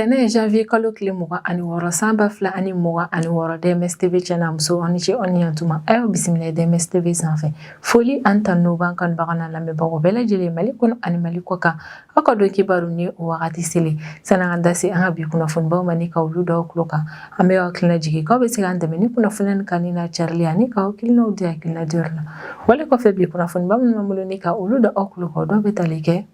Tɛnɛ janvier kalo tile 26 san 2026, DMS TV cɛ n'a muso, aw ni ce, aw ni yantuma. A y'aw bisimila DMS TV sanfɛ. Foli ani tanu b'an kanubaga n'a lamɛnbagaw bɛɛ lajɛlen, Mali kɔnɔ ani Mali kɔ kan. Aw ka don kibaru ni o wagati selen. Sani an da se an ka bi kunnafonibaw ma ni ka olu da aw tulo kan, an bɛ aw hakilina jigin k'aw bɛ se k'an dɛmɛ ni kunnafoniya nin kanuni n'a carili ani k'aw hakilinaw di hakilina diyɔrɔ la. Wale kɔfɛ, bi kunnafoniba minnu b'an bolo ni ka olu da aw tulo kan, o dɔw bɛ tali kɛ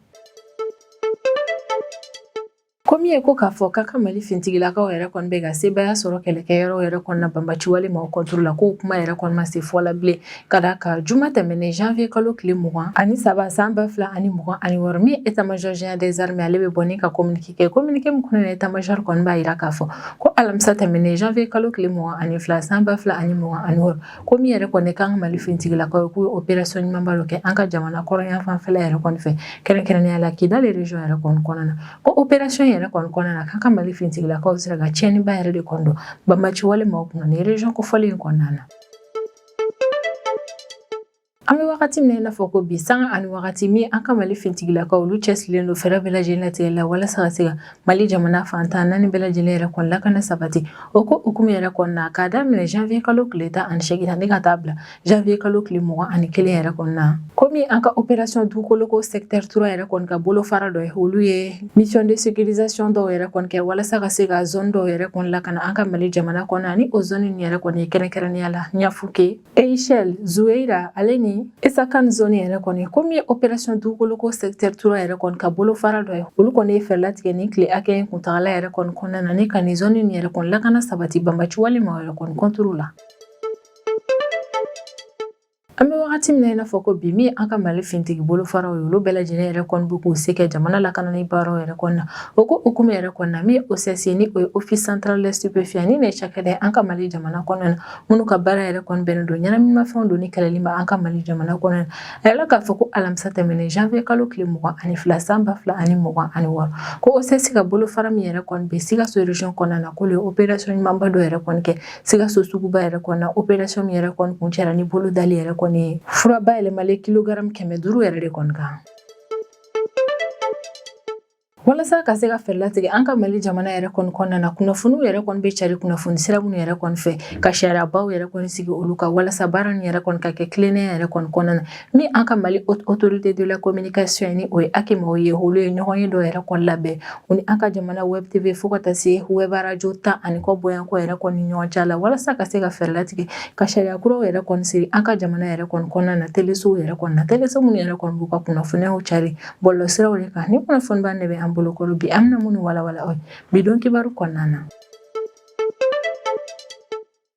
ko min ye ko k'a fɔ k'a ka Mali fintigilakaw yɛrɛ kɔni bɛ ka sebaaya sɔrɔ kɛlɛkɛyɔrɔw yɛrɛ kɔnɔna banbaciwale maaw contre la, k'o kuma yɛrɛ kɔni ma se fɔ la bilen, ka d'a kan juma tɛmɛnen janvier kalo tile 23 san 2026, min état major général des armées ale bɛ bɔ ni ka communiqué kɛ. Communiqué min kɔnɔna, état major kɔni b'a jira k'a fɔ ko alamisa tɛmɛnen janvier kalo tile 22 san 2026, ko min yɛrɛ kɔni k'an ka Mali fintigilakaw ye, k'u ye opération ɲumanba dɔ kɛ an ka jamana kɔrɔn fanfɛla yɛrɛ kɔni fɛ, kɛrɛnkɛrɛnnenya la Kidali région yɛrɛ kɔni kɔnɔna na. Ko opération yɛrɛ kɔni kɔnɔna na, k'an ka Mali fintigilakaw sera ka tiɲɛniba yɛrɛ de kɔni don banbaci wale maaw kunna nin région kofɔlen in kɔnɔna na. An bɛ wagati min na i n'a fɔ ko bi, sanga ani wagati min an ka Mali fintigilakaw olu cɛsirilen don fɛɛrɛ bɛɛ lajɛlen latigɛ la walasa ka se ka Mali jamana fantan naani bɛɛ lajɛlen yɛrɛ kɔni lakana sabati. O ko hukumu yɛrɛ kɔnɔna, k'a daminɛ janvier kalo tile 18 ni ka taa bila janvier kalo tile 21 yɛrɛ kɔnɔna, komi an ka opération dugukoloko secteur 3 yɛrɛ kɔni ka bolofara dɔ ye, olu ye mission de sécurisation dɔw yɛrɛ kɔni kɛ walasa ka se ka zone dɔw yɛrɛ kɔni lakana an ka Mali jamana kɔnɔ. Ani o zone nin yɛrɛ kɔni ye kɛrɛnkɛrɛnnenya la Ɲafuke, Eyishɛl, Zuweyira ale ni Esakan zone yɛrɛ kɔni. Komi opération dugukoloko secteur 3 yɛrɛ kɔni ka bolofara dɔ ye, olu kɔni ye fɛɛrɛ latigɛ nin tile hakɛ in kuntagala yɛrɛ kɔni kɔnɔna na ni ka nin zone nin yɛrɛ kɔni lakana sabati banbaciwale maaw yɛrɛ kɔni contre la. An bɛ wagati min na i n'a fɔ ko bi, min an ka Mali fintigi bolofaraw ye, olu bɛɛ lajɛlen yɛrɛ kɔni bɛ k'u se kɛ jamana lakanani baaraw yɛrɛ kɔni na. O ko hukumu yɛrɛ kɔni na, min ye OCS, ni o ye Office central des stupéfiants, ni nin cakɛda ye an ka Mali jamana kɔnɔna na, minnu ka baara yɛrɛ kɔni bɛnnen don ɲɛnaminimafɛnw donni kɛlɛli ma an ka Mali jamana kɔnɔna na. A yɛrɛ k'a fɔ ko alamisa tɛmɛnen janvier kalo tile 22 san 2026, ko OCS ka bolofara min yɛrɛ kɔni bɛ Sikaso région kɔnɔna na, k'olu ye opération ɲumanba dɔ yɛrɛ kɔni kɛ Sikaso suguba yɛrɛ kɔnɔna, opération min yɛrɛ kɔni kuncɛra ni bolo dali yɛrɛ kɔni ye fura bayɛlɛmalen kilogaramu 500 yɛrɛ de kɔni kan. Walasa ka se ka fɛɛrɛ latigɛ an ka Mali jamana yɛrɛ kɔni kɔnɔna na, kunnafoniw yɛrɛ kɔni bɛ cari kunnafoni sira minnu yɛrɛ kɔni fɛ, ka sariyabaw yɛrɛ kɔni sigi olu kan walasa baara nin yɛrɛ kɔni ka kɛ tilennenya yɛrɛ kɔni kɔnɔna na, min an ka Mali Haute Autorité de la Communication, ni o ye HAC maaw ye, olu ye ɲɔgɔn ye dɔ yɛrɛ kɔni labɛn u ni an ka jamana web TV fo ka taa se web radio 10 ani kɔ bɔyanko yɛrɛ kɔni ɲɔgɔn cɛ la, walasa ka se ka fɛɛrɛ latigɛ ka sariya kuraw yɛrɛ kɔni sigi an ka jamana yɛrɛ kɔni kɔnɔna na, telesow yɛrɛ kɔni na, teleso minnu yɛrɛ kɔni b'u ka kunnafoniyaw cari bɔlɔlɔsiraw de kan. Ni kunnafoniba de bɛ an bolo kɔrɔ bi, an bɛna minnu walawala aw ye bi don kibaru kɔnɔna na.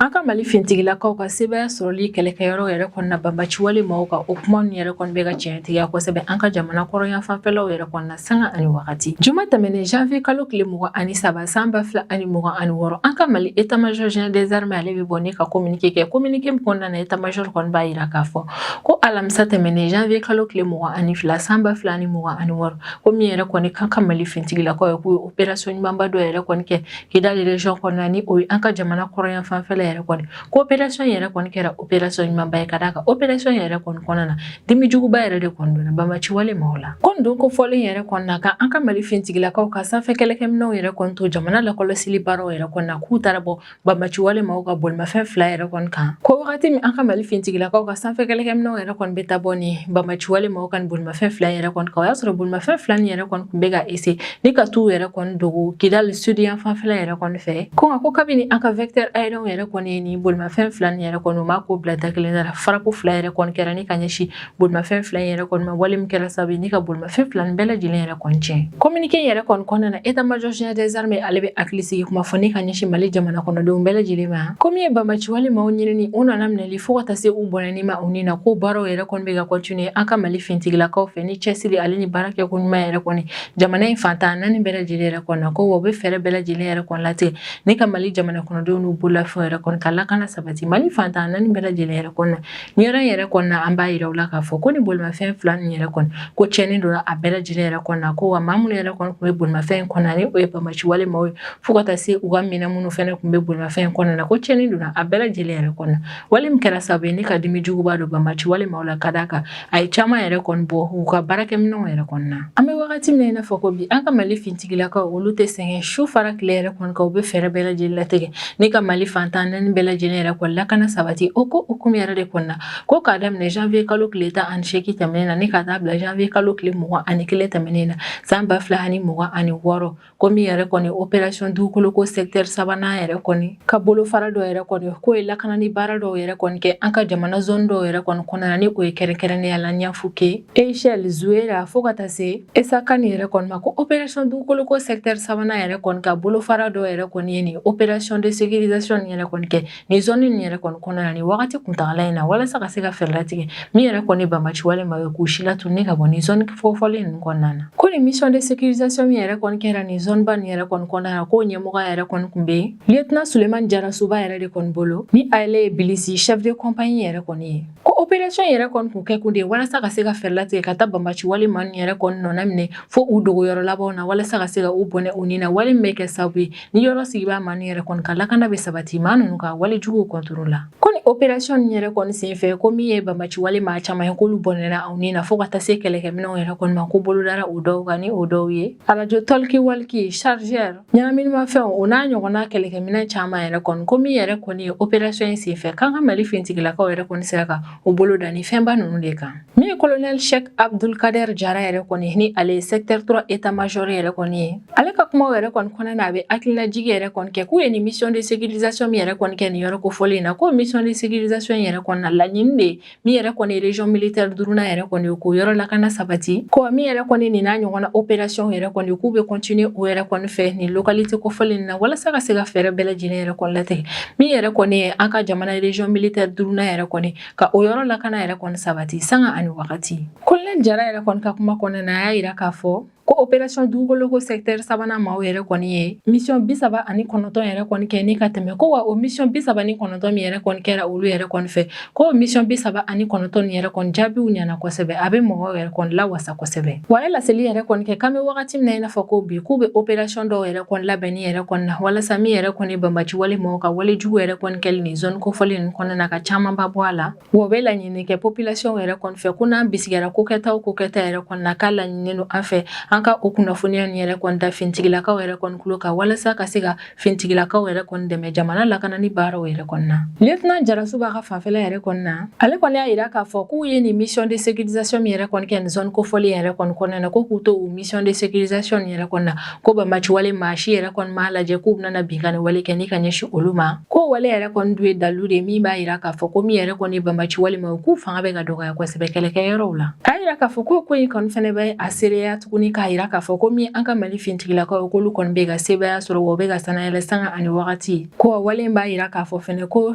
An ka Mali fintigilakaw ka sebaaya sɔrɔli kɛlɛkɛyɔrɔ yɛrɛ kɔnɔna banbaciwale maaw kan, o kuma ninnu yɛrɛ kɔni bɛ ka tiɲɛtigiya kosɛbɛ an ka jamana kɔrɔnya fanfɛlaw yɛrɛ kɔnɔna sanga ani wagati. Juma tɛmɛnen janvier kalo tile 23 san 2026, an ka Mali état major général des armées ale bɛ bɔ ni ka communiqué kɛ. Communiqué min kɔnɔna na, état major kɔni b'a jira k'a fɔ ko alamisa tɛmɛnen janvier kalo tile 22 san 2026, ko min yɛrɛ kɔni k'an ka Mali fintigilakaw ye, k'u ye opération ɲumanba dɔ yɛrɛ kɔni kɛ Kidali région kɔnɔna, ni o ye an ka jamana kɔrɔnya fanfɛla yɛrɛ kɔni. Ko opération yɛrɛ kɔni kɛra opération ɲumanba ye, ka d'a kan opération yɛrɛ kɔni kɔnɔna na, dimi juguba yɛrɛ de kɔni donna banbaci wale maaw la. Ko nin don ko fɔlen yɛrɛ kɔnɔna kan, an ka Mali fintigilakaw ka sanfɛ kɛlɛkɛminɛnw yɛrɛ kɔni to jamana lakɔlɔsili baaraw yɛrɛ kɔnɔna, k'u taara bɔ banbaci wale maaw ka bolimafɛn fila yɛrɛ kɔni kan. Ko wagati min an ka Mali fintigilakaw ka sanfɛ kɛlɛkɛminɛnw yɛrɛ kɔni bɛ taa bɔ ni banbaci wale maaw ka bolimafɛn fila yɛrɛ kɔni kan, o y'a sɔrɔ bolimafɛn fila nin yɛrɛ kɔni tun bɛ ka essayer ni ka t'u yɛrɛ kɔni dogo Kidali sud yan fanfɛla yɛrɛ kɔni fɛ. Ko nka ko kabini an ka vecteur aérien yɛrɛ kɔni ye ni bolimafɛn fila nin yɛrɛ kɔni, u m'a ko bila da kelen la, frappe fila yɛrɛ kɔni kɛra ni ka ɲɛsin bolimafɛn fila in yɛrɛ kɔni ma, wale min kɛra sababu ye ni ka bolimafɛn fila nin bɛɛ lajɛlen yɛrɛ kɔni tiɲɛ. Communiqué yɛrɛ kɔni kɔnɔna na, état major général des armées ale bɛ hakili sigi kuma fɔ ni ka ɲɛsin Mali jamana kɔnɔdenw bɛɛ lajɛlen ma. Ko min ye banbaci wale maaw ɲinini, u nana minɛli fo ka taa se u bɔnɛni ma u ni na, ko baaraw yɛrɛ kɔni bɛ ka continuer an ka Mali fintigilakaw fɛ ni cɛsiri ale ni baara kɛko ɲuman yɛrɛ kɔni jamana in fantan naani bɛɛ lajɛlen yɛrɛ kɔnɔ. Ko wa u bɛ fɛɛrɛ bɛɛ lajɛlen yɛrɛ kɔni latigɛ ni ka Mali jamana kɔnɔdenw n'u bololafɛnw yɛrɛ kɔni ka lakana sabati Mali fan 14 bɛɛ lajɛlen yɛrɛ kɔnɔna. Nin yɔrɔ in yɛrɛ kɔnɔna, an b'a yira u la k'a fɔ ko ni bolimafɛn fila nin yɛrɛ kɔni, ko tiɲɛni donna a bɛɛ lajɛlen yɛrɛ kɔnɔna, ko wa maa minnu yɛrɛ kɔni tun bɛ bolimafɛn in kɔnɔna, ni o ye banbaciwale maaw ye, fo ka taa se u ka minɛn minnu fɛnɛ tun bɛ bolimafɛn in kɔnɔna na, ko tiɲɛni donna a bɛɛ lajɛlen yɛrɛ kɔnɔna. Wale min kɛra sababu ye ni ka dimi juguba don banbaciwale maaw la, ka d'a kan a ye caman yɛrɛ kɔni bɔ u ka baarakɛminɛnw yɛrɛ kɔnɔna. An bɛ wagati min na i n'a fɔ ko bi, an ka Mali fintigilakaw, olu tɛ sɛgɛn su fara tile yɛrɛ kɔni kan. U bɛ fɛɛrɛ bɛɛ lajɛlen latigɛ ni ka Mali fan 14 bɛɛ lajɛlen yɛrɛ kɔni lakana sabati. O ko hukumu yɛrɛ de kɔnɔna, ko k'a daminɛ janvier kalo tile 18 tɛmɛnen na ni ka taa bila janvier kalo tile 21 tɛmɛnen na san 2026, ko min yɛrɛ kɔni opération dugukoloko secteur sabanan yɛrɛ kɔni ka bolofara dɔ yɛrɛ kɔni, k'o ye lakanani baara dɔw yɛrɛ kɔni kɛ an ka jamana zone dɔw yɛrɛ kɔni kɔnɔna, ni o ye kɛrɛnkɛrɛnnenya la Ɲafuke, Echelle, Zuera, fo ka taa se Essakane yɛrɛ kɔni ma. Ko opération dugukoloko secteur sabanan yɛrɛ kɔni ka bolofara dɔw yɛrɛ kɔni ye nin opération de sécurisation nin yɛrɛ kɔni kɛ nin zone nin yɛrɛ kɔni kɔnɔna na nin wagati kuntagala in na, walasa ka se ka fɛɛrɛ latigɛ min yɛrɛ kɔni banbaciwale ma ye k'u si latunu ka bɔ nin zone fɔfɔlen ninnu kɔnɔna na. Ko nin mission de sécurisation min yɛrɛ kɔni kɛra nin zone ba nin yɛrɛ kɔni kɔnɔna na, k'o ɲɛmɔgɔ yɛrɛ kɔni tun bɛ lieutenant Sulemani Jarasuba yɛrɛ de kɔni bolo, ni ale ye Bilisi chef de compagnie yɛrɛ kɔni ye. Ko opération yɛrɛ kɔni kun kɛ kun de ye walasa ka se ka fɛɛrɛ latigɛ ka taa banbaciwale maa ninnu yɛrɛ kɔni nɔna minɛ fo u dogoyɔrɔ labanw na, walasa ka se ka u bɔnɛ u ni na, wale min bɛ kɛ sababu ye ni yɔrɔ sigibaa maa ninnu yɛrɛ kɔni ka lakana bɛ sabati maa ninnu ka wale juguw contre la. Ko ni opération nin yɛrɛ kɔni senfɛ, ko min ye banbaciwale maa caman ye, k'olu bɔnɛna u ni na, fo ka taa se kɛlɛkɛminɛnw yɛrɛ kɔni ma, ko bolodara o dɔw kan, ni o dɔw ye arajo talkie walkie, chargeur, ɲɛnaminimafɛnw, o n'a ɲɔgɔnna kɛlɛkɛminɛn caman yɛrɛ kɔni. Ko min yɛrɛ kɔni ye opération in senfɛ, k'an ka Mali fintigilakaw yɛrɛ kɔni sera ka u bolo da ni fɛnba ninnu de kan. Min ye colonel Sheikh Abdul Kader Jara yɛrɛ kɔni, ni ale ye secteur 3 état major yɛrɛ kɔni ye, ale ka kumaw yɛrɛ kɔni kɔnɔna na, a bɛ hakilinajigi yɛrɛ kɔni kɛ k'u ye nin mission de sécurisation min yɛrɛ kɔni kɛ nin yɔrɔ kofɔlen in na, ko mission de sécurisation yɛrɛ kɔni na, laɲini de min yɛrɛ kɔni région militaire duurunan yɛrɛ kɔni ye k'o yɔrɔ lakana sabati. Ko min yɛrɛ kɔni nin n'a ɲɔgɔnna opération yɛrɛ kɔni, k'u bɛ continuer o yɛrɛ kɔni fɛ nin localité kofɔlen in na, walasa ka se ka fɛɛrɛ bɛɛ lajɛlen yɛrɛ kɔni latigɛ min yɛrɛ kɔni ye an ka jamana région militaire duurunan yɛrɛ kɔni ka o yɔrɔ lakana yɛrɛ kɔni sabati sanga ani wagati. Colonel Jara yɛrɛ kɔni ka kuma kɔnɔna na, a y'a yira k'a fɔ ko opération dugukoloko secteur sabanan maaw yɛrɛ kɔni ye mission 39 yɛrɛ kɔni kɛ ni ka tɛmɛ. Ko wa o mission 39 min yɛrɛ kɔni kɛra olu yɛrɛ kɔni fɛ, ko mission 39 yɛrɛ kɔni jaabiw ɲɛna kosɛbɛ, a bɛ mɔgɔw yɛrɛ kɔni lawasa kosɛbɛ. Wa a ye laseli yɛrɛ kɔni kɛ k'an bɛ wagati min na i n'a fɔ ko bi, k'u bɛ opération dɔw yɛrɛ kɔni labɛnni yɛrɛ kɔni na, walasa min yɛrɛ kɔni banbaci wale mɔgɔw ka wale jugu yɛrɛ kɔni kɛli nin zone kofɔlen ninnu kɔnɔna na, ka camanba bɔ a la. Wa u bɛ laɲini kɛ population yɛrɛ kɔni fɛ, ko n'an bisigiyara ko kɛta o ko kɛta yɛrɛ kɔni na, k'a laɲininen don an fɛ an ka o kunnafoniya nin yɛrɛ kɔni da fintigilakaw yɛrɛ kɔni tulo kan, walasa ka se ka fintigilakaw yɛrɛ kɔni dɛmɛ jamana lakanani baaraw yɛrɛ kɔni na. Lieutenant Jarasu b'a ka fanfɛla yɛrɛ kɔni na, ale kɔni y'a yira k'a fɔ k'u ye nin mission de sécurisation min yɛrɛ kɔni kɛ nin zone kofɔlen yɛrɛ kɔni kɔnɔna na, ko k'u to u mission de sécurisation nin yɛrɛ kɔni na, ko banbaci wale maa si yɛrɛ kɔni m'a lajɛ k'u bɛna binkanni wale kɛ ni ka ɲɛsin olu ma. Ko wale yɛrɛ kɔni dun ye dalilu de ye min b'a yira k'a fɔ ko min yɛrɛ kɔni banbaci wale ma, k'u fanga bɛ ka dɔgɔya kosɛbɛ kɛlɛkɛyɔrɔw la. A y'a yira k'a fɔ ko ko in kɔni fɛnɛ bɛ a seereya tuguni k'a yira k'a fɔ ko min an ka Mali fintigilakaw, k'olu kɔni bɛ ka sebaaya sɔrɔ, wa u bɛ ka sanayɛlɛ sanga ani wagati. Ko wale in b'a yira k'a fɔ fɛnɛ ko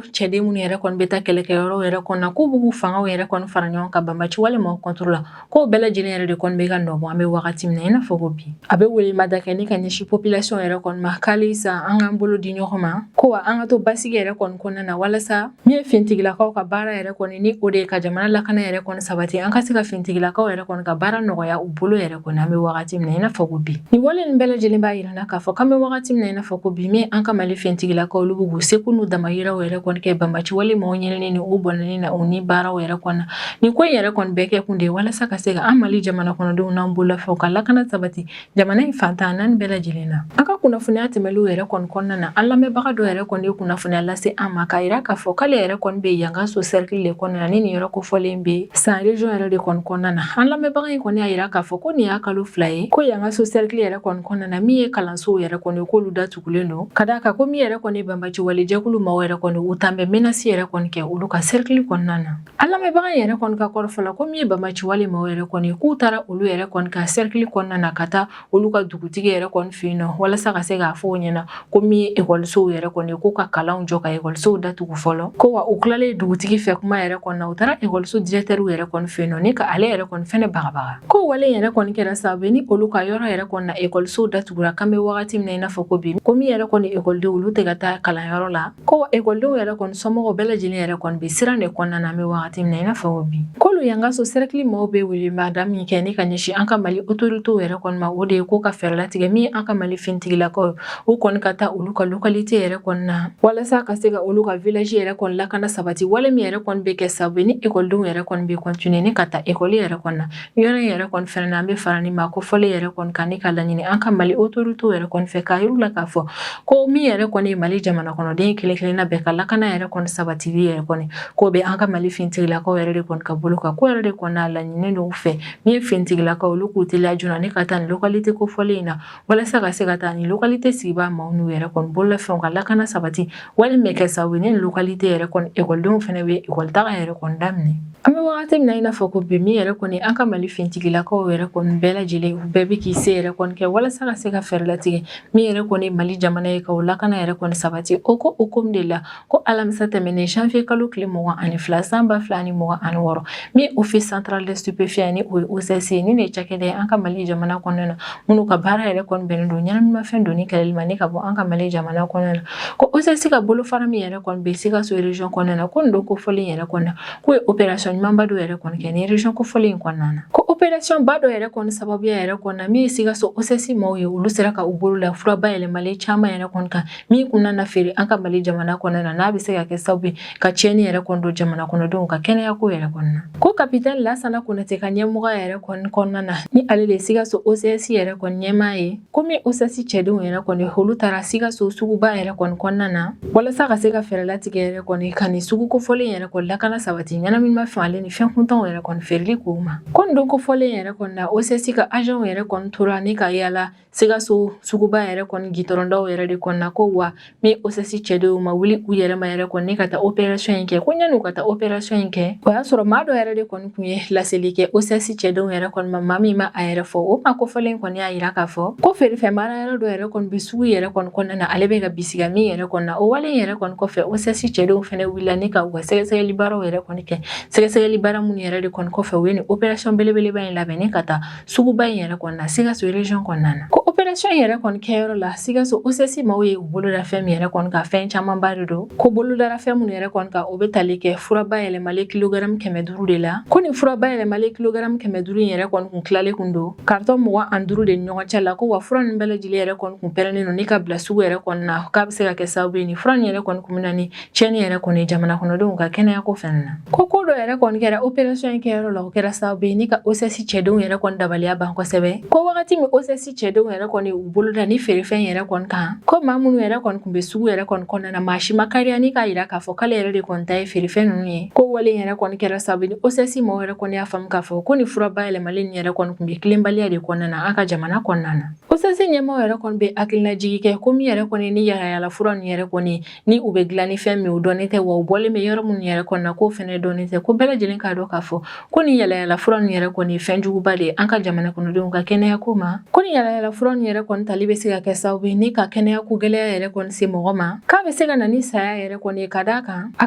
cɛden minnu yɛrɛ kɔni bɛ taa kɛlɛkɛyɔrɔw yɛrɛ kɔni na, k'u b'u fangaw yɛrɛ kɔni fara ɲɔgɔn kan banbaci wale maaw contre la, k'o bɛɛ lajɛlen yɛrɛ de kɔni bɛ ka nɔ bɔ an bɛ wagati min na i n'a fɔ ko bi. A bɛ welemada kɛ ni ka ɲɛsin population yɛrɛ kɔni ma, k'alisa an k'an bolo di ɲɔgɔn ma, ko wa an ka to basigi yɛrɛ kɔni kɔnɔna na, walasa min ye fintigilakaw ka baara yɛrɛ kɔni, ni o de ye ka jamana lakana yɛrɛ kɔni sabati, an ka se ka fintigilakaw yɛrɛ kɔni ka baara nɔgɔya u bolo yɛrɛ kɔni an bɛ wagati min na i n'a fɔ ko bi. Nin wale nin bɛɛ lajɛlen b'a yira na k'a fɔ k'an bɛ wagati min na i n'a fɔ ko bi, min an ka Mali fintigilakaw, olu b'u seko n'u damayiraw yɛrɛ kɔni kɛ banbaci wale maaw ɲinini ni u bɔnɛni na u ni baaraw yɛrɛ kɔni na. Nin ko in yɛrɛ kɔni bɛɛ kɛ kun de ye walasa ka se ka an Mali jamana kɔnɔdenw n'an bololafɛnw ka lakana sabati jamana in fan 14 bɛɛ lajɛlen na. An ka kunnafoniya tɛmɛliw yɛrɛ kɔni kɔnɔna na, an lamɛnbaga dɔ yɛrɛ kɔni ye kunnafoniya lase an ma k'a yira k'a fɔ k'ale yɛrɛ kɔni bɛ Yangaso cercle de kɔnɔna na, ni nin yɔrɔ kofɔlen bɛ San région yɛrɛ de kɔni kɔnɔna na. An lamɛnbaga in kɔni y'a yira k'a fɔ ko nin y'a kalo 2 ye ko Yangaso cercle yɛrɛ kɔni kɔnɔna na, min ye kalansow yɛrɛ kɔni, k'olu datugulen don, ka d'a kan ko min yɛrɛ kɔni banbaci wale jɛkulu maaw yɛrɛ kɔni, u tan bɛ menace yɛrɛ kɔni kɛ olu ka cercle kɔnɔna na. An lamɛnbaga in yɛrɛ kɔni ka kɔrɔfɔ la, ko min ye banbaci wale maaw yɛrɛ kɔni, k'u taara olu yɛrɛ kɔni ka cercle kɔnɔna na ka taa olu ka dugutigi yɛrɛ kɔni fɛ yen nɔ, walasa ka se k'a fɔ o ɲɛna ko min ye ekɔlisow yɛrɛ kɔni, k'u ka kalanw jɔ ka ekɔlisow datugu fɔlɔ. Ko wa u tilalen dugutigi fɛ kuma yɛrɛ kɔni na, u taara ekɔliso directeur yɛrɛ kɔni fɛ yen nɔ ni ka ale yɛrɛ kɔni fɛnɛ bagabaga. Ko wale yɛrɛ kɔni kɛra sababu ye ni ni olu ka yɔrɔ yɛrɛ kɔni na ekɔlisow datugura k'an bɛ wagati min na i n'a fɔ ko bi, ko min yɛrɛ kɔni ekɔlidenw olu tɛ ka taa kalanyɔrɔ la, ko ekɔlidenw yɛrɛ kɔni somɔgɔw bɛɛ lajɛlen yɛrɛ kɔni bɛ siran de kɔnɔna na an bɛ wagati min na i n'a fɔ ko bi. K'olu Yangaso sɛrɛkili maaw bɛ welemada min kɛ ni ka ɲɛsin an ka Mali autorités yɛrɛ kɔni ma, o de ye ko ka fɛɛrɛ latigɛ min an ka Mali finitigilakaw u kɔni ka taa olu ka localité yɛrɛ kɔni na, walasa ka se ka olu ka village yɛrɛ kɔni lakana sabati, wale min yɛrɛ kɔni bɛ kɛ sababu ye ni ekɔlidenw yɛrɛ kɔni bɛ continuer ni ka taa ekɔli yɛrɛ kɔni na. Yɔrɔ in yɛrɛ kɔni fɛnɛ na, an bɛ fara ni maa kofɔlen yɛrɛ kɔni kan ni ka laɲini an ka Mali autorités yɛrɛ kɔni fɛ, k'a yir'u la k'a fɔ ko min yɛrɛ kɔni ye Mali jamana kɔnɔden kelen kelenna bɛɛ ka lakana yɛrɛ kɔni sabatili yɛrɛ kɔni, k'o bɛ an ka Mali finitigilakaw yɛrɛ de kɔni ka bolo kan. Ko yɛrɛ de kɔni n'a laɲininen don u fɛ, min ye finitigilakaw olu k'u teliya joona ni ka taa nin localité kofɔlen in na, walasa ka se ka taa nin localité sigibaa maaw n'u yɛrɛ kɔni bololafɛnw ka lakana sabati, wale min bɛ kɛ sababu ye ni localité yɛrɛ kɔni ekɔlidenw fɛnɛ bɛ ekɔli taga yɛrɛ kɔni daminɛ. An bɛ wagati min na i n'a fɔ ko bi, min yɛrɛ kɔni an ka Mali finitigilakaw yɛrɛ kɔni bɛɛ lajɛlen, u bɛɛ bɛ k'i se yɛrɛ kɔni kɛ walasa ka se ka fɛɛrɛ latigɛ min yɛrɛ kɔni Mali jamana ye ka o lakana yɛrɛ kɔni sabati. O ko hukumu de la, ko alamisa tɛmɛnen janvier kalo tile 22 san 2026, min Office central des stupéfiants ni o ye OCS ye, ni ne cakɛda ye an ka Mali jamana kɔnɔna na, minnu ka baara yɛrɛ kɔni bɛnnen don ɲɛnaminimafɛn donni kɛlɛli ma ni ka bɔ an ka Mali jamana kɔnɔna na, ko OCS ka bolofara min yɛrɛ kɔni bɛ Sikaso région kɔnɔna na, ko nin don kofɔlen yɛrɛ kɔnɔna na, k'o ye opération ɲumanba dɔ yɛrɛ kɔni kɛ ni région kofɔlen in kɔnɔna na. Ko opération ba dɔ yɛrɛ kɔni sababuya yɛrɛ kɔnɔna na, min ye Sikaso OCS maaw ye, olu sera ka u bolo la fura bayɛlɛmalen caman yɛrɛ kɔni kan min kun nana feere an ka Mali jamana kɔnɔna na, n'a bɛ se ka kɛ sababu ye ka tiɲɛni yɛrɛ kɔni don jamana kɔnɔdenw ka kɛnɛya ko yɛrɛ kɔnɔna na. Ko kapitɛni Lasana Konate ka ɲɛmɔgɔya yɛrɛ kɔni kɔnɔna na, ni ale de ye Sikaso OCS yɛrɛ kɔni ɲɛmaa ye, ko min OCS cɛdenw yɛrɛ kɔni olu taara Sikaso suguba yɛrɛ kɔni kɔnɔna na, walasa ka se ka fɛɛrɛ latigɛ yɛrɛ kɔni ka nin sugu kofɔlen yɛrɛ kɔni lakana sabati ɲɛnaminimafɛn ale ni fɛn kuntanw yɛrɛ kɔni feereli kow ma. Ko nin don kofɔlen yɛrɛ kɔni na, OCS ka agentw yɛrɛ kɔni tora ni ka yala Sikaso suguba yɛrɛ kɔni gitɔrɔndaw yɛrɛ de kɔnɔna na, ko wa min OCS cɛdenw ma wuli u yɛrɛ ma yɛrɛ kɔni ka taa opération in kɛ, ko yanni u ka taa opération in kɛ, o y'a sɔrɔ maa dɔ yɛrɛ de kɔni tun ye laseli kɛ OCS cɛdenw yɛrɛ kɔni ma, maa min ma a yɛrɛ fɔ. O maa kofɔlen kɔni y'a yira k'a fɔ ko feerefɛn mara yɔrɔ dɔ yɛrɛ kɔni bɛ sugu yɛrɛ kɔni kɔnɔna na, ale bɛ ka bisiga min yɛrɛ kɔni na. O wale yɛrɛ kɔni kɔfɛ, OCS cɛdenw fɛnɛ wulila ni ka u ka sɛgɛsɛgɛli baaraw yɛrɛ kɔni kɛ, sɛgɛsɛgɛli baara minnu yɛrɛ de kɔni kɔfɛ, u ye nin opération belebeleba in labɛn ni ka taa suguba in yɛrɛ kɔnɔna Sikaso région kɔnɔna na. Ko opération yɛrɛ kɔni kɛyɔrɔ la, Sikaso OCS maaw ye u bolo da fɛn min yɛrɛ kɔni kan, fɛn camanba de don. Ko bolo dara fɛn minnu yɛrɛ kɔni kan, o bɛ tali kɛ fura bayɛlɛmalen kilogaramu 500 de la. Ko nin fura bayɛlɛmalen kilogaramu 500 in yɛrɛ kɔni kun tilalen kun don karitɔn 25 de ni ɲɔgɔn cɛ la. Ko wa fura ninnu bɛɛ lajɛlen yɛrɛ kɔni kun pɛrɛnnen don ni ka bila sugu yɛrɛ kɔni na, k'a bɛ se ka kɛ sababu ye ni fura nin yɛrɛ kɔni kun bɛ na ni tiɲɛni yɛrɛ kɔni jamana kɔnɔdenw ka kɛnɛya ko fɛnɛ na. Ko ko dɔ yɛrɛ kɔni kɛra opération in kɛyɔrɔ la, o kɛra sababu ye ni ka OCS cɛdenw yɛrɛ kɔni dabaliya ban kosɛbɛ. Ko wagati min OCS cɛdenw yɛrɛ kɔni u bolo da ni feerefɛn yɛrɛ kɔni kan, ko maa minnu yɛrɛ kɔni kun bɛ sugu yɛrɛ kɔni kɔnɔna na, maa si ma kariya ni k'a yira k'a fɔ k'ale yɛrɛ de kɔni ta ye feerefɛn ninnu ye. Ko wale yɛrɛ kɔni kɛra sababu ni OCS maaw yɛrɛ kɔni y'a faamu k'a fɔ ko ni fura bayɛlɛmalen nin yɛrɛ kɔni kun bɛ tilenbaliya de kɔnɔna na an ka jamana kɔnɔna na. OCS ɲɛmaaw yɛrɛ kɔni bɛ hakilinajigi kɛ ko min yɛrɛ kɔni ni yalayala fura ninnu yɛrɛ kɔni ni u bɛ dilan ni fɛn min, o dɔnnen tɛ, wa u bɔlen bɛ yɔrɔ minnu yɛrɛ kɔni na, k'o fɛnɛ dɔnnen tɛ. Ko bɛɛ lajɛlen k'a dɔn k'a fɔ ko ni yalayala fura ninnu yɛrɛ kɔni ye fɛn juguba de ye an ka jamana kɔnɔdenw ka kɛnɛya ko ma. Ko ni yalayala fura ninnu yɛrɛ kɔni tali bɛ se ka kɛ sababu ye ni ka kɛnɛya ko gɛlɛya yɛrɛ kɔni se mɔgɔ ma, k'a bɛ se ka na ni saya yɛrɛ kɔni ye, ka d'a kan a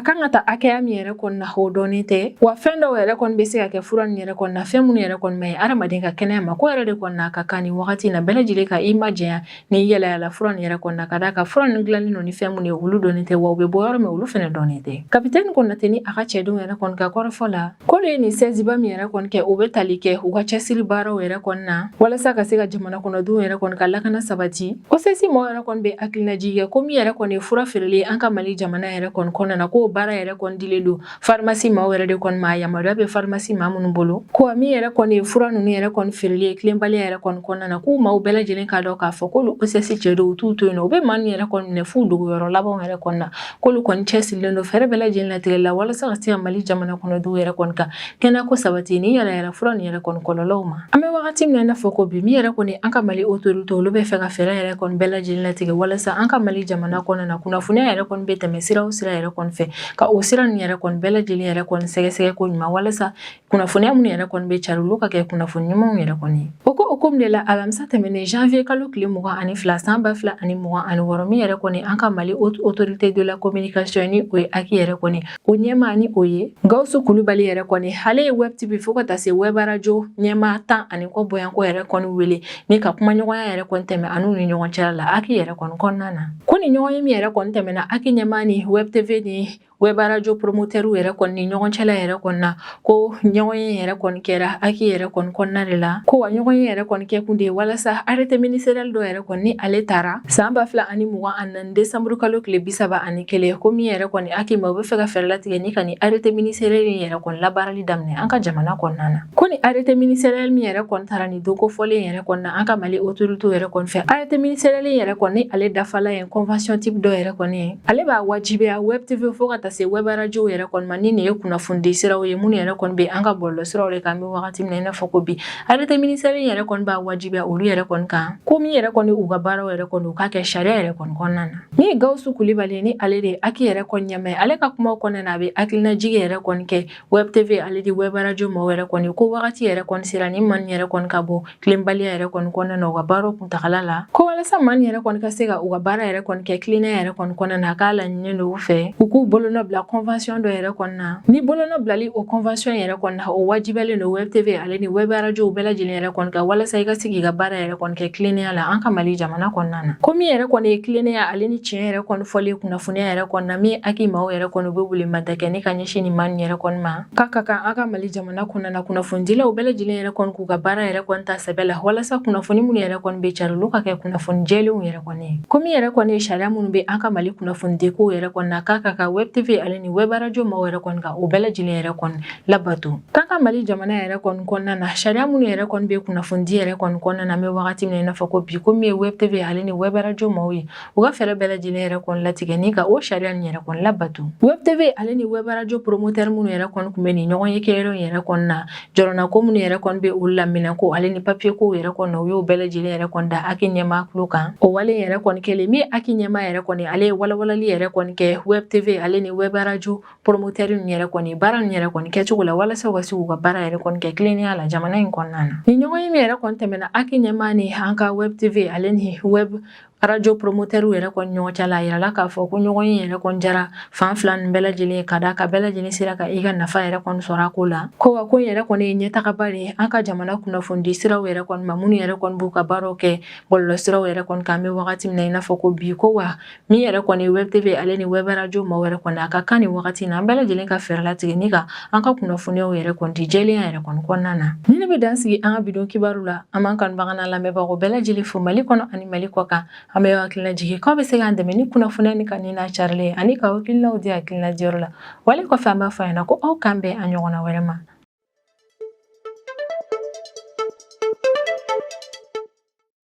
kan ka ta hakɛya min yɛrɛ kɔni na, o dɔnnen tɛ, wa fɛn dɔw yɛrɛ kɔni bɛ se ka kɛ fura ninnu yɛrɛ kɔni na, fɛn minnu yɛrɛ kɔni ma ɲi adamaden ka kɛnɛya ma. Ko yɛrɛ de kɔni na, a ka kan nin wagati in na, bɛɛ lajɛlen ka i majanya ni yalayala fura nin yɛrɛ kɔni na, ka d'a kan fura ninnu dilannen don ni fɛn minnu ye, olu dɔnnen tɛ, wa u bɛ bɔ yɔrɔ min, olu fɛnɛ dɔnnen tɛ. Kapitɛni Konate ni a ka cɛdenw yɛrɛ kɔni ka kɔrɔfɔ la, k'olu ye nin sɛziba min yɛrɛ kɔni kɛ, o bɛ tali kɛ u ka cɛsiri baaraw yɛrɛ kɔni na walasa ka se ka jamana kɔnɔdenw yɛrɛ kɔni ka lakana sabati. OCS mɔgɔw yɛrɛ kɔni bɛ hakilinajigi kɛ ko min yɛrɛ kɔni ye fura feereli an ka Mali jamana yɛrɛ kɔni kɔnɔna na, k'o baara yɛrɛ kɔni dilen don farimasi maaw yɛrɛ de kɔni ma, yamaruya bɛ farimasi maa minnu bolo. Ko min yɛrɛ kɔni ye fura ninnu yɛrɛ kɔni feereli ye tilenbaliya yɛrɛ kɔni kɔnɔna na, k'u maaw bɛɛ lajɛlen k'a dɔn k'a fɔ k'olu OCS cɛdenw u t'u to yen nɔ, u bɛ maa ninnu yɛrɛ kɔni minɛ f'u dogoyɔrɔ labanw yɛrɛ kɔni na. K'olu kɔni cɛsirilen don fɛɛrɛ bɛɛ lajɛlen latigɛ la walasa ka se ka Mali jamana kɔnɔdenw yɛrɛ kɔni ka kɛnɛyako sabati ni yalayala fura ninnu yɛrɛ kɔni kɔlɔlɔw ma. An bɛ wagati min na i n'a fɔ ko bi, min yɛrɛ kɔni an ka Mali autorité olu bɛ fɛ ka fɛɛrɛ yɛrɛ kɔni bɛɛ lajɛlen latigɛ walasa an ka Mali jamana kɔnɔna na kunnafoniya yɛrɛ kɔni bɛ tɛmɛ sira o sira yɛrɛ kɔni fɛ, ka o sira ninnu yɛrɛ kɔni bɛɛ lajɛlen yɛrɛ kɔni sɛgɛsɛgɛ ko ɲuman, walasa kunnafoniya minnu yɛrɛ kɔni bɛ cari, olu ka kɛ kunnafoni ɲumanw yɛrɛ kɔni ye. O ko hukumu de la, alamisa tɛmɛnen janvier kalo tile 22 san 2026, min yɛrɛ kɔni an ka Mali Haute Autorité de la Communication ni o ye HAC yɛrɛ kɔni o ɲɛmaa ni o ye Gawusu Kulubali yɛrɛ kɔni, ale ye web TV fo ka taa se web radio ɲɛmaa 10 ani kɔ bɔɲɔgɔn bɔyanko yɛrɛ kɔni wele ni ka kumaɲɔgɔnya yɛrɛ kɔni tɛmɛ an'u ni ɲɔgɔn cɛla la HAC yɛrɛ kɔni kɔnɔna na. Ko ni ɲɔgɔnye min yɛrɛ kɔni tɛmɛna HAC ɲɛmaa ni Web TV ni web radio promoteur yɛrɛ kɔni ni ɲɔgɔn cɛla yɛrɛ kɔni na, ko ɲɔgɔnye yɛrɛ kɔni kɛra HAC yɛrɛ kɔni kɔnɔna de la. Ko wa ɲɔgɔnye yɛrɛ kɔni kɛ kun de ye walasa arrêté ministériel dɔ yɛrɛ kɔni ni ale tara san 2024 décembre kalo tile 31, ko min yɛrɛ kɔni HAC ma, u bɛ fɛ ka fɛɛrɛ latigɛ ni ka ni arrêté ministériel in yɛrɛ kɔni labaarali daminɛ an ka jamana kɔnɔna na. Ko ni arrêté ministériel min yɛrɛ kɔni tara ni don kofɔlen yɛrɛ kɔni na an ka Mali autorité yɛrɛ kɔni fɛ, arrêté ministériel in yɛrɛ kɔni ale dafala ye convention type dɔ yɛrɛ kɔni ye, ale b'a wajibiya Web TV fo ka taa se web radio yɛrɛ kɔni ma, ni nin ye kunnafonidi siraw ye minnu yɛrɛ kɔni bɛ an ka bɔlɔlɔ siraw de kan an bɛ wagati min na i n'a fɔ ko bi. Arrêté ministériel yɛrɛ kɔni b'a wajibiya olu yɛrɛ kɔni kan, ko min yɛrɛ kɔni u ka baaraw yɛrɛ kɔni, u k'a kɛ sariya yɛrɛ kɔni kɔnɔna na. Min ye Gawusu Kulibali, ni ale de ye HAC yɛrɛ kɔni ɲɛmaa, ale ka kumaw kɔnɔna na, a bɛ hakilinajigi yɛrɛ kɔni kɛ Web TV ale di web radio maaw yɛrɛ kɔni, ko wagati yɛrɛ kɔni sera ni maa yɛrɛ kɔni ka bɔ tilenbaliya yɛrɛ kɔni kɔnɔna na u ka baaraw kuntagala la. Ko walasa maa yɛrɛ kɔni ka se ka u ka baara yɛrɛ kɔni kɛ tilennenya yɛrɛ kɔni kɔnɔna na, k'a laɲininen don u fɛ u k'u bolonɔ bila convention dɔ yɛrɛ kɔni na. Ni bolonɔ bilali o convention yɛrɛ kɔni na, o wajibiyalen don Web TV ale ni web radio bɛɛ lajɛlen yɛrɛ kɔni kan, walasa i ka se k'i ka baara yɛrɛ kɔni kɛ tilennenya la an ka Mali jamana kɔnɔna na. Ko min yɛrɛ kɔni ye tilennenya ale ni tiɲɛ yɛrɛ kɔni fɔli kunnafoniya yɛrɛ kɔni na, min HAC maaw yɛrɛ kɔni u bɛ welemada kɛ ni ka ɲɛsin nin maa yɛrɛ kɔni ma, k'a ka kan an ka Mali jamana kɔnɔna na kunnafonidilaw bɛɛ lajɛlen yɛrɛ kɔni k'u ka baara yɛrɛ kɔni ta sɛbɛ la, walasa kunnafoni minnu yɛrɛ kɔni bɛ cari, olu ka kɛ kunnafoni jɛlenw yɛrɛ kɔni ye. Ko min yɛrɛ kɔni ye sariya minnu bɛ an ka Mali kunnafonidiko yɛrɛ kɔni na, k'a ka kan Web TV ale ni web radio maaw yɛrɛ kɔni ka o bɛɛ lajɛlen yɛrɛ kɔni labato. K'an ka Mali jamana yɛrɛ kɔni kɔnɔna na, sariya minnu yɛrɛ kɔni bɛ kunnafonidi yɛrɛ kɔni kɔnɔna na an bɛ wagati min na i n'a fɔ ko bi, ko min ye Web TV ale ni web radio maaw ye, u ka fɛɛrɛ bɛɛ lajɛlen yɛrɛ kɔni latigɛ ni ka o sariya nin yɛrɛ kɔni labato. Web TV ale ni web radio promoteur minnu yɛrɛ kɔni tun bɛ nin ɲɔgɔnye kɛyɔrɔ in yɛrɛ kɔni na, jɔrɔnako minnu yɛrɛ kɔni bɛ olu la, minɛnko ale ni papiye kow yɛrɛ kɔni na, u y'o bɛɛ lajɛlen yɛrɛ kɔni da HAC ɲɛmaa tulo kan. O wale yɛrɛ kɔni kɛlen, min HAC ɲɛmaa yɛrɛ kɔni, ale ye walawalali yɛrɛ kɔni kɛ Web TV ale ni web radio promoteur ninnu yɛrɛ kɔni baara ninnu yɛrɛ kɔni kɛcogo la, walasa u ka se k'u ka baara yɛrɛ kɔni kɛ tilennenya la jamana in kɔnɔna na. Ni ɲɔgɔnye min yɛrɛ kɔni tɛmɛna HAC ɲɛmaa ni an ka Web TV ale ni web radio promoteur yɛrɛ kɔni ɲɔgɔn cɛ la, a yirala k'a fɔ ko ɲɔgɔnye yɛrɛ kɔni jara fan fila ninnu bɛɛ lajɛlen ye, ka d'a kan bɛɛ lajɛlen sera ka i ka nafa yɛrɛ kɔni sɔrɔ a ko la. Ko wa ko in yɛrɛ kɔni ye ɲɛtagaba de ye an ka jamana kunnafonidi siraw yɛrɛ kɔni ma, minnu yɛrɛ kɔni b'u ka baaraw kɛ bɔlɔlɔ siraw yɛrɛ kɔni kan an bɛ wagati min na i n'a fɔ ko bi. Ko wa min yɛrɛ kɔni Web TV ale ni web radio maaw yɛrɛ kɔni, a ka kan nin wagati na an bɛɛ lajɛlen ka fɛɛrɛ latigɛ ni ka an ka kunnafoniyaw yɛrɛ kɔni di jɛlenya yɛrɛ kɔni kɔnɔna na. Ni ne bɛ dan sigi an ka bi don kibaru la. An b'an kanubaga n'an lamɛnbagaw bɛɛ lajɛlen fo Mali kɔnɔ ani Mali kɔ kan. An bɛ hakilina jigin k'aw bɛ se k'an dɛmɛ ni kunnafoniya ni ka ni n'a carilen ani ka hakilinaw di hakilina diyɔrɔ la. Wale kɔfɛ, an b'a fɔ a ɲɛna ko aw k'an bɛn a ɲɔgɔnna wɛrɛ ma.